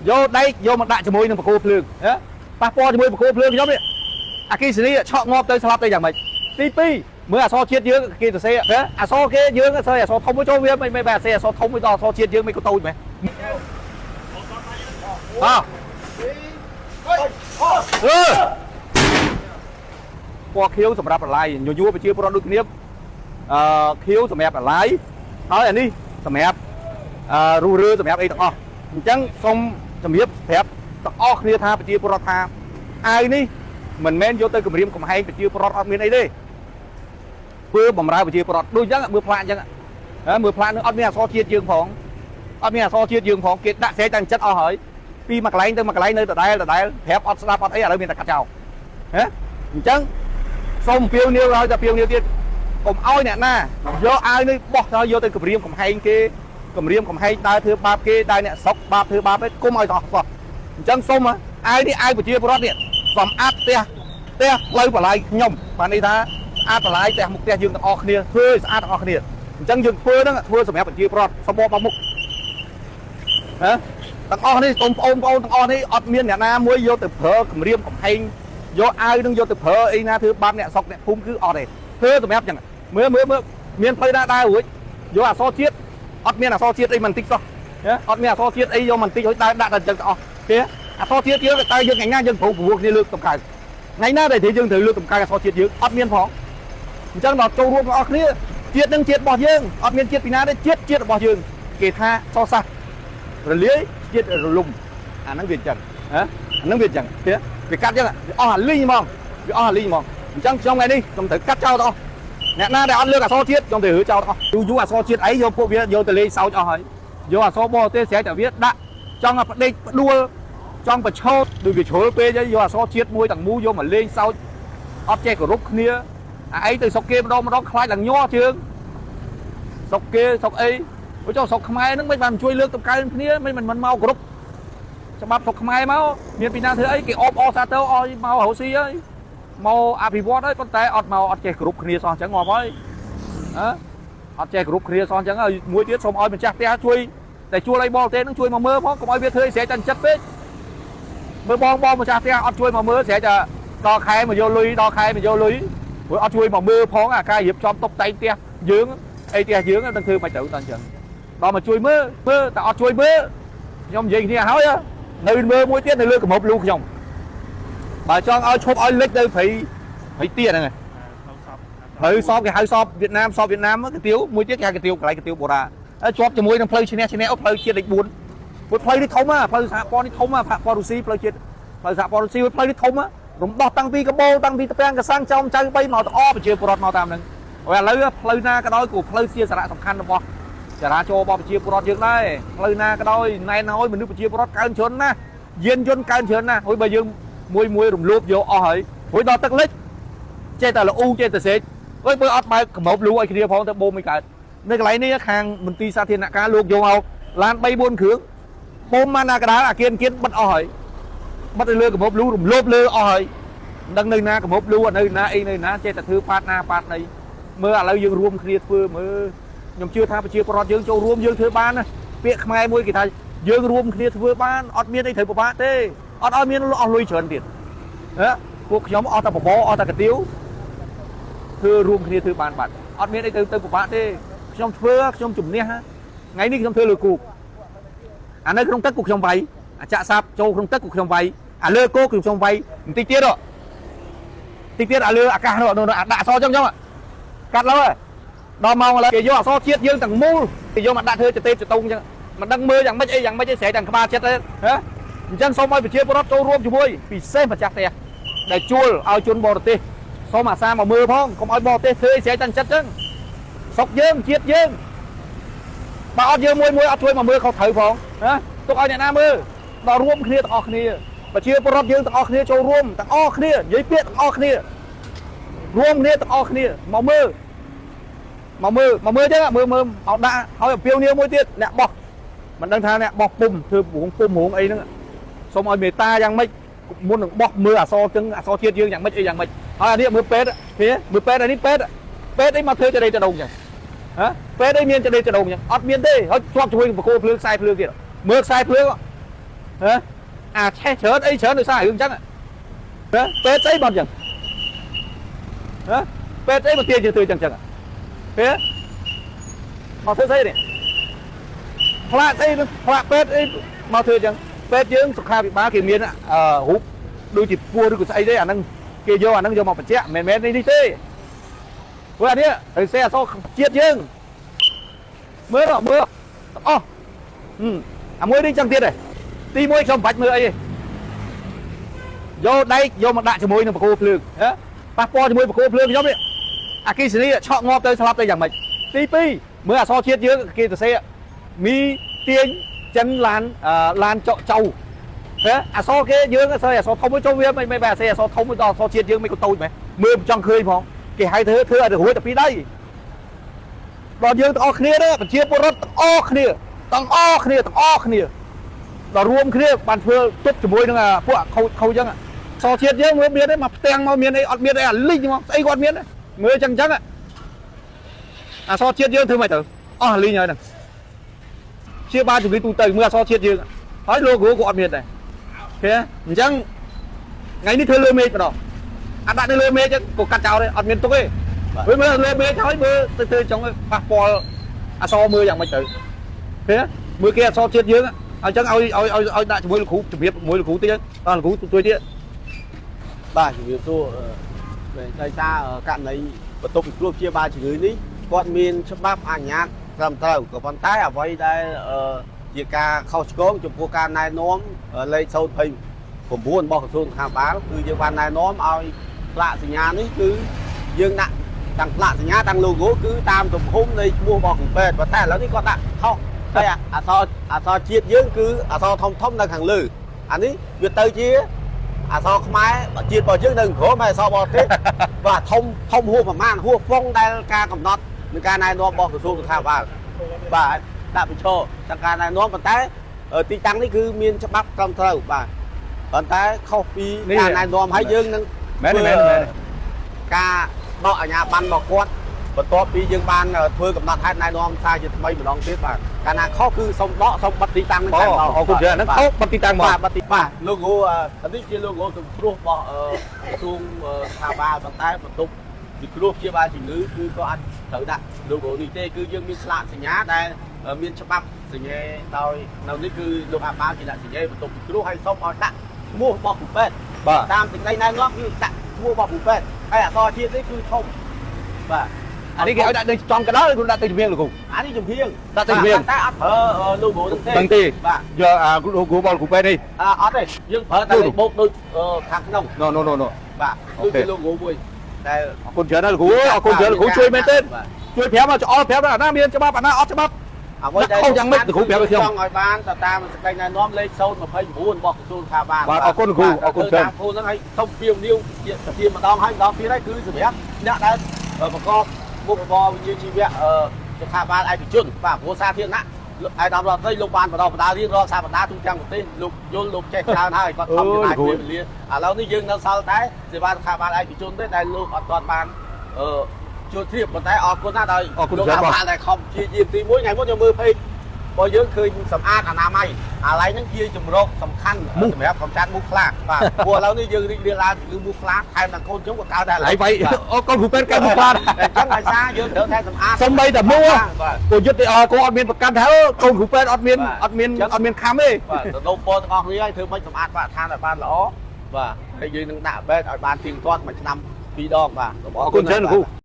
យកដែកយកមកដាក់ជាមួយនឹងបង្គោលភ្លើងហ៎ប៉ះពាល់ជាមួយបង្គោលភ្លើងខ្ញុំនេះអគិសនីឆក់ងាប់ទៅស្លាប់ទៅយ៉ាងម៉េចទី2មើលអក្សរជាតិយើងគេសរសេរហ៎អក្សរគេយើងសរសេរអក្សរធំមួយចូលវាមិនមិនបែរសរសេរអក្សរធំមួយដល់អក្សរជាតិយើងមិនក៏តូចមែនអើអឺពណ៌ខៀវសម្រាប់បន្លាយញញួរប្រជាពលរដ្ឋដូចគ្នាអឺខៀវសម្រាប់បន្លាយហើយអានេះសម្រាប់ អឺរុះរើសម្រាប់អីទាំងអស់អញ្ចឹងសូមជំរាបប្រាប់ទាំងអស់គ្នាថាប្រជាពលរដ្ឋថាអាវនេះមិនមែនយកទៅគម្រាមកំហែងប្រជាពលរដ្ឋអត់មានអីទេធ្វើបំរើប្រជាពលរដ្ឋដូចអញ្ចឹងមើលផ្លាកអញ្ចឹងហ៎មើលផ្លាកនឹងអត់មានអក្សរជាតិយើងផងអត់មានអក្សរជាតិយើងផងគេដាក់ស្រេចតែចិត្តអស់ហើយពីមួយកន្លែងទៅមួយកន្លែងនៅដដែលដដែលប្រាប់អត់ស្ដាប់អត់អីឥឡូវមានតែកាត់ចោលហ៎អញ្ចឹងសូមអំពាវនាវឲ្យតែពាវនាវទៀតកុំឲ្យអ្នកណាយកអាវនេះបោះទៅយកទៅគម្រាមកំហែងគេ គម្រាមកំហែងដើរធ្វើបាបគេដើរអ្នកស្រុកបាបធ្វើបាបឯងគុំឲ្យទាំងអស់សោះអញ្ចឹងសូមអាវនេះអាវប្រជាពលរដ្ឋនេះសម្អាតផ្ទះផ្ទះផ្លូវបលាយខ្ញុំបានន័យថាស្អាតបលាយផ្ទះមុខផ្ទះយើងទាំងអស់គ្នាធ្វើឲ្យស្អាតទាំងអស់គ្នាអញ្ចឹងយើងធ្វើហ្នឹងធ្វើសម្រាប់ប្រជាពលរដ្ឋសូមបកមកមុខហ៎ទាំងអស់នេះសូមបងប្អូនទាំងអស់នេះអត់មានអ្នកណាមួយយកទៅប្រើគម្រាមកំហែងយកអាវនឹងយកទៅប្រើអីណាធ្វើបាបអ្នកស្រុកអ្នកភូមិគឺអត់ទេធ្វើសម្រាប់អញ្ចឹងមើលមើលមើលមានផ្លូវណាដើររួចយកអក្សរជាតិ អត់មានអក្សរជាតិអីមិនតិចសោះណាអត់មានអក្សរជាតិអីយកមិនតិចឲ្យដើរដាក់តែអញ្ចឹងទាំងអស់ទេអក្សរជាតិយើងតែយើងថ្ងៃណាយើងព្រោះគ្នាលើកតម្កើងថ្ងៃណាដែលយើងត្រូវលើកតម្កើងអក្សរជាតិយើងអត់មានផងអញ្ចឹងដល់ចូលរួមទាំងអស់គ្នាជាតិនឹងជាតិរបស់យើងអត់មានជាតិពីណាទេជាតិជាតិរបស់យើងគេថាសរសាសរលាយជាតិរលំអាហ្នឹងវាអញ្ចឹងហ៎អាហ្នឹងវាអញ្ចឹងទេវាកាត់អញ្ចឹងវាអស់អាលីងហ្មងវាអស់អាលីងហ្មងអញ្ចឹងខ្ញុំថ្ងៃនេះខ្ញុំត្រូវកាត់ចោលទាំងអស់ អ្នកណាដែលអត់លើកអក្សរជាតិខ្ញុំទៅរើចោលទាំងអស់យូរយូរអក្សរជាតិអីយកពួកវាយកទៅលេងសើចអស់ហើយយកអក្សរបរទេសស្រែកតែវាដាក់ចង់ឲ្យផ្ដេកផ្ដួលចង់ប្រឈោតដូចវាជ្រុលពេកហើយយកអក្សរជាតិមួយទាំងមូលយកមកលេងសើចអត់ចេះគោរពគ្នាអាអីទៅស្រុកគេម្ដងម្ដងខ្លាចឡើងញ័រជើងស្រុកគេស្រុកអីព្រោះចុះស្រុកខ្មែរហ្នឹងមិនបានជួយលើកតម្កើងគ្នាមិនមិនមកគោរពច្បាប់ស្រុកខ្មែរមកមានពីណាធ្វើអីគេអបអសាទរអោយមករកស៊ីហើយ មកអភិវឌ្ឍហើយប៉ុន្តែអត់មកអត់ចេះគ្រប់គ្នាសោះអញ្ចឹងងាប់ហើយហ៎អត់ចេះគ្រប់គ្នាសោះអញ្ចឹងហើយមួយទៀតសូមឲ្យម្ចាស់ផ្ទះជួយតែជួលអីបរទេសហ្នឹងជួយមកមើលផងកុំឲ្យវាធ្វើអីស្រេចតែចិត្តពេកមើលបងបងម្ចាស់ផ្ទះអត់ជួយមកមើលស្រេចតែដល់ខែមកយកលុយដល់ខែមកយកលុយព្រោះអត់ជួយមកមើលផងអាការរៀបចំតុបតែងផ្ទះយើងអីផ្ទះយើងនឹងធ្វើមិនទៅដល់អញ្ចឹងដល់មកជួយមើលមើលតែអត់ជួយមើលខ្ញុំនិយាយគ្នាហើយនៅមើលមួយទៀតនៅលើកំហប់លូខ្ញុំបើចង់ឲ្យឈប់ឲ្យលិចទៅព្រៃព្រៃទៀហ្នឹងឯង ផ្លូវសពគេហៅសពវៀតណាមសពវៀតណាមកាទៀវមួយទៀតគេហៅកាទៀវកន្លែងកាទៀវបូរ៉ាហើយជាប់ជាមួយនឹងផ្លូវឈ្នះឈ្នះអូផ្លូវជាតិលេខ4ព្រោះផ្លូវនេះធំហ่ะផ្លូវសហព័ន្ធនេះធំហ่ะសហព័ន្ធរុស្ស៊ីផ្លូវជាតិផ្លូវសហព័ន្ធរុស្ស៊ីផ្លូវនេះធំហ่ะរំដោះតាំងពីកបោតាំងពីតពាំងកសាំងចោមចៅបីមកទៅអប្រជាពលរដ្ឋមកតាមហ្នឹងហើយឥឡូវផ្លូវណាក៏ដោយក៏ផ្លូវជាសារៈសំខាន់របស់ចរាចរណ៍របស់ប្រជាពលរដ្ឋយើងដែរផ្លូវណាក៏ដោយណែនហើយមនុស្សប្រជាពលរដ្ឋកើនច្រើនណាស់យានយន្តកើនច្រើនណាស់ហើយបើយើងមួយមួយរំលោភយកអស់ហើយរួចដល់ទឹកលិចចេះតែលូចេះតែស្រេក អើយបើអត់បើកកម្របលូឲ្យគ្នាផងទៅបូមមិនកើតនៅកន្លែងនេះខាងមន្ទីរសាធារណការលោកយកមកឡាន3 4គ្រឿងបូមមកណាកដាលអាគៀនគៀនបិទអស់ហើយបិទទៅលើកម្របលូរំលោភលើអស់ហើយមិនដឹងនៅណាកម្របលូនៅណាអីនៅណាចេះតែធ្វើប៉ាតណាប៉ាតណីមើលឥឡូវយើងរួមគ្នាធ្វើមើលខ្ញុំជឿថាប្រជាពលរដ្ឋយើងចូលរួមយើងធ្វើបានណាពាក្យខ្មែរមួយគេថាយើងរួមគ្នាធ្វើបានអត់មានអីត្រូវពិបាកទេអត់ឲ្យមានអស់លុយច្រើនទៀតហ៎ពួកខ្ញុំអស់តែបបរអស់តែកាទៀវ ធ្វើរួមគ្នាធ្វើបានបាត់អត់មានអីទៅទៅពិបាកទេខ្ញុំធ្វើខ្ញុំជំនះថ្ងៃនេះខ្ញុំធ្វើលើគោកអានៅក្នុងទឹកគូខ្ញុំវាយអាចាក់សាបចូលក្នុងទឹកគូខ្ញុំវាយអាលើគោកគឺខ្ញុំវាយបន្តិចទៀតតិចទៀតអាលើអាកាសនោះអាដាក់អសចឹងចឹងកាត់ឡើយដល់ម៉ោងឥឡូវគេយកអសជាតិយើងទាំងមូលគេយកមកដាក់ធ្វើចតេចតុងចឹងមិនដឹងមើលយ៉ាងម៉េចអីយ៉ាងម៉េចឯងស្រែកទាំងក្បាលចិត្តទេហ៎អញ្ចឹងសូមឲ្យប្រជាពលរដ្ឋចូលរួមជាមួយពិសេសម្ចាស់ផ្ទះដែលជួលឲ្យជនបរទេស សូមអាសាមកមើលផងកុំឲ្យបរទេសធ្វើអីស្រែកតែចិត្តចឹងស្រុកយើងជាតិយើងបើអត់យើងមួយមួយអត់ជួយមកមើលខុសត្រូវផងណាទុកឲ្យអ្នកណាមើលដល់រួមគ្នាទាំងអស់គ្នាប្រជាពលរដ្ឋយើងទាំងអស់គ្នាចូលរួមទាំងអស់គ្នានិយាយពាក្យទាំងអស់គ្នារួមគ្នាទាំងអស់គ្នាមកមើលមកមើលមកមើលចឹងមើលមើលមកដាក់ឲ្យអំពាវនាវមួយទៀតអ្នកបោះមិនដឹងថាអ្នកបោះពុំធ្វើរងពុំរងអីហ្នឹងសូមឲ្យមេត្តាយ៉ាងម៉េចមុននឹងបោះមើលអសរចឹងអសរជាតិយើងយ៉ាងម៉េចអីយ៉ាងម៉េច ហើយអានេះមើលពេទ្យឃើញមើលពេទ្យអានេះពេទ្យពេទ្យអីមកធ្វើចដេចដងចឹងហ៎ពេទ្យអីមានចដេចដងចឹងអត់មានទេហើយជាប់ជាមួយនឹងបកគោភ្លើងខ្សែភ្លើងទៀតមើលខ្សែភ្លើង ហ៎អាឆេះច្រើនអីច្រើនដោយសាររឿងអញ្ចឹងហ៎ពេទ្យស្អីបងអញ្ចឹងហ៎ពេទ្យស្អីមកទាញយើងធ្វើអញ្ចឹងអញ្ចឹងហ៎មកធ្វើស្អីនេះផ្លាកស្អីនឹងផ្លាកពេទ្យអីមកធ្វើអញ្ចឹងពេទ្យយើងសុខាភិបាលគេមានអឺរូបដូចជាពោះឬក៏ស្អីទេអាហ្នឹងគេយកអាហ្នឹងយកមកបញ្ជាក់មិនមែននេះនេះទេព្រោះអានេះត្រូវសេអក្សរជាតិយើងមើលមើលអស់ហឹមអាមួយនេះចឹងទៀតទេទីមួយខ្ញុំមិនបាច់មើលអីទេយកដែកយកមកដាក់ជាមួយនឹងបង្គោលភ្លើងហ៎ប៉ះពាល់ជាមួយបង្គោលភ្លើងខ្ញុំនេះអគិសនីឆក់ងាប់ទៅស្លាប់ទៅយ៉ាងម៉េចទី2មើលអក្សរជាតិយើងគេសរសេរមីទាញចិនឡានឡានចកចៅហ៎អក្សរគេយើងអក្សរអក្សរធំមួយចូលវាមិនមិនបែរអក្សរអក្សរធំមួយដល់អក្សរជាតិយើងមិនក៏តូចមែនមើលមិនចង់ឃើញផងគេហៅធ្វើធ្វើឲ្យទៅរួចតែពីរដៃដល់យើងទាំងអស់គ្នាទេប្រជាពលរដ្ឋទាំងអស់គ្នាទាំងអស់គ្នាទាំងអស់គ្នាដល់រួមគ្នាបានធ្វើទប់ជាមួយនឹងពួកខូចខូចចឹងសជាតិយើងមើលមានទេមកផ្ទាំងមកមានអីអត់មានអីអាលីងមកស្អីគាត់មានទេមើលចឹងចឹងអសជាតិយើងធ្វើមិនទៅអស់អាលីងហើយហ្នឹងព្យាបាលជំងឺទូទៅមើលអសជាតិយើងហើយ logo ក៏អត់មានដែរឃើញអញ្ចឹងថ្ងៃនេះធ្វើលើមេឃម្ដងអាដាក់នៅលើមេឃក៏កាត់ចោលដែរអត់មានទុកទេវិញមើលលើមេឃហើយមើលទៅធ្វើចង់ប៉ះពាល់អសមើលយ៉ាងម៉េចទៅឃើញមើលគេអសជាតិយើងអញ្ចឹងឲ្យឲ្យឲ្យឲ្យដាក់ជាមួយលោកគ្រូជំរាបជាមួយលោកគ្រូទៀតដល់លោកគ្រូទួយទៀត បាទជំរាបសួរដោយសារករណីបន្ទប់ពិគ្រោះព្យាបាលជំងឺនេះគាត់មានច្បាប់អនុញ្ញាតត្រឹមត្រូវក៏ប៉ុន្តែអ្វីដែលជាការខុសឆ្គងចំពោះការណែនាំលេខ029របស់ក្រសួងសុខាភិបាលគឺយើងបានណែនាំឲ្យផ្លាកសញ្ញានេះគឺយើងដាក់ទាំងផ្លាកសញ្ញាទាំង logo គឺតាមទំហំនៃឈ្មោះរបស់គ្រូពេទ្យប៉ុន្តែឥឡូវនេះគាត់ដាក់ខុសហើយអក្សរអក្សរជាតិយើងគឺអក្សរធំធំនៅខាងលើអានេះវាទៅជាអក្សរខ្មែរជាតិរបស់យើងនៅក្រោមហើយអក្សរបរទេស បាទធំធំហួសប្រមាណហួសហ្វុងដែលការកំណត់នឹងការណែនាំរបស់ក្រសួងសុខាភិបាលបាទដាក់បញ្ឈរទាំងការណែនាំប៉ុន្តែទីតាំងនេះគឺមានច្បាប់ត្រឹមត្រូវបាទប៉ុន្តែខុសពីការណែនាំហើយយើងនឹង មែនទេមែនទេមែនទេ ការដកអាជ្ញាប័ណ្ណរបស់គាត់បន្ទាប់ពីយើងបានធ្វើកំណត់ហេតុណែនាំសារជាថ្មីម្ដងទៀតបាទកាលណាខុសគឺសូមដកសូមបិទទីតាំងនឹងតែម្ដង អរគុណច្រើនហ្នឹងខុសបិទទីតាំងមក បាទបិទទីបាទ logo នេះជា logo សង្គ្រោះរបស់ក្រសួងស្ថាប័នប៉ុន្តែបន្ទប់ពិគ្រោះព្យាបាលជំងឺគឺក៏អាចត្រូវដាក់ logo នេះទេគឺយើងមានស្លាកសញ្ញាដែលមានច្បាប់សញ្ញាដោយនៅនេះគឺលោកអាបាលជាអ្នកសញ្ញាបន្ទប់ពិគ្រោះហើយសូមឲ្យដាក់ឈ្មោះរបស់គ្រូពេទ្យ បាទ តាមសេចក្តីណែនាំគឺដាក់ឈ្មោះរបស់គ្រូពេទ្យហើយអក្សរជាតិនេះគឺធំបាទ អានេះគេឲ្យដាក់នៅចំកណ្ដាលឬដាក់ទៅជំនាញលោកគ្រូ អានេះចំហៀង ដាក់ទៅចំហៀង តែអត់ប្រើ logo ហ្នឹងទេ ដឹងទេ បាទ យកអា logo របស់គ្រូពេទ្យនេះ អត់ទេយើងប្រើតែលេខបូកដូចខាងក្នុង ណូណូណូណូ បាទគឺជា logo មួយតែ អរគុណច្រើនណាស់លោកគ្រូអរគុណច្រើនលោកគ្រូជួយមែនទេ បាទ ជួយប្រាប់មកច្អល់ប្រាប់អាណាមានច្បាប់អាណាអត់ច្បាប់ អ្វីដែល ខុសយ៉ាងម៉េចលោកគ្រូប្រាប់ឲ្យខ្ញុំ ចង់ឲ្យបានទៅតាមសេចក្តីណែនាំលេខ029របស់ក្រសួងសុខាភិបាល បាទអរគុណលោកគ្រូអរគុណច្រើន តាមគ្រូហ្នឹងឲ្យសូមពៀវនាវជាជាម្ដងហើយម្ដងទៀតហើយគឺសម្រាប់អ្នកដែលប្រកបមុខរបរវិជ្ជាជីវៈសុខាភិបាលឯកជនបាទព្រោះសាធារណៈលោកឯកឧត្តមរដ្ឋមន្ត្រីលោកបានបណ្ដុះបណ្ដាលរៀនរាល់សប្តាហ៍ទូទាំងប្រទេសលោកយល់លោកចេះច្រើនហើយគាត់ខំចំណាយពេលវេលាឥឡូវនេះយើងនៅសល់តែសេវាសុខាភិបាលឯកជនទេដែលលោកអត់ទាន់បានអឺជួបធៀបប៉ុន្តែអរគុណណាស់ដោយ អរគុណ លោក ច្រើនបាទ អាបានតែខំជាយាមទី1ថ្ងៃមុនខ្ញុំមើល page របស់យើងឃើញសម្អាតអនាម័យអាឡ័យហ្នឹងជាជំរកសំខាន់សម្រាប់កម្ចាត់មូសខ្លាបាទព្រោះឥឡូវនេះយើងរីករាលដាលជំងឺមូសខ្លាថែមដល់កូនខ្ញុំក៏កើតដែរ ហើយវាយអូកូនគ្រូពេទ្យកើតមូសខ្លាដែរ អញ្ចឹងដោយសារយើងត្រូវតែសម្អាត សំបីតែមូស បាទ ក៏យុទ្ធអកអត់មានប្រកាន់ថាកូនគ្រូពេទ្យអត់មាន បាទ អត់មាន អញ្ចឹង អត់មានខំទេ បាទសដូពរទាំងអស់គ្នាឲ្យធ្វើម៉េចសម្អាតបរិស្ថានឲ្យបានល្អបាទហើយយើងនឹងដាក់ពេទ្យឲ្យបានទៀងទាត់មួយឆ្នាំពីរដងបាទ អរគុណច្រើនលោកគ្រូ